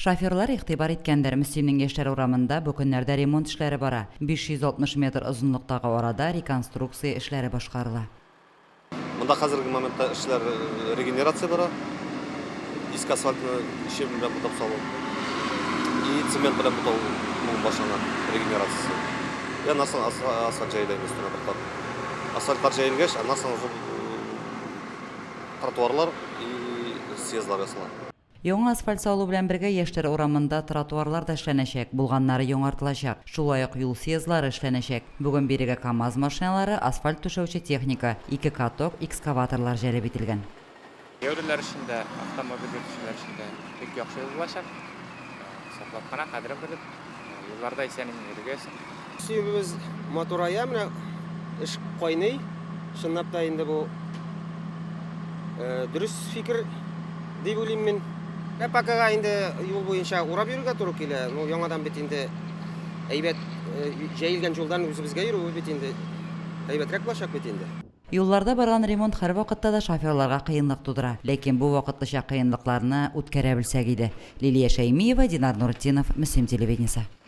Шоферлар игътибар иткәндер, Мөслимнең Яшьләр урамында бу көннәрдә ремонт эшләре бара. 560 метр озынлыктагы арада реконструкция эшләре башкарыла. Монда хәзерге моментта эшләр регенерация бара. Иске асфальтны щебень белән бутап салу и цемент белән бутау башлана регенерациясе. И аннан соң асфальт җәелә инде өстенә бер кат. Асфальтлар җәелгәч, аннан соң уже тротуарлар и съездлар ясала. Яңа асфальт салу белән бергә Яшьләр урамында тротуарлар да эшләнәчәк, булганнары яңартылачак. Шулай ук юл съездлары эшләнәчәк. Бүген бирегә КАМАЗ машиналары, асфальт түшәүче техника, ике каток, экскаваторлар җәлеп ителгән. Йөрүләр өчен дә, автомобиль йөртүчеләр өчен дә бик яхшы юл булачак. Саклап кына, кадерен белеп, юлларда исән-имин йөрергә язсын. Сөюебез матурая, менә эш кайный. Чынлап та инде бу дөрес фикер дип уйлыйм мин. Ә покага инде юл буенча урап йөрергә туры килә. Ну, яңадан бит инде әйбәт җәелгән юлдан үзебезгә йөрүе бит инде әйбәтрәк булачак бит инде. Юлларда барган ремонт һәрвакытта да шоферларга кыенлык тудыра. Ләкин бу вакытлыча кыенлыкларны үткәрә белсәк иде. Лилия Шәймиева, Динар Нуретдинов, Мөслим телевидениесе.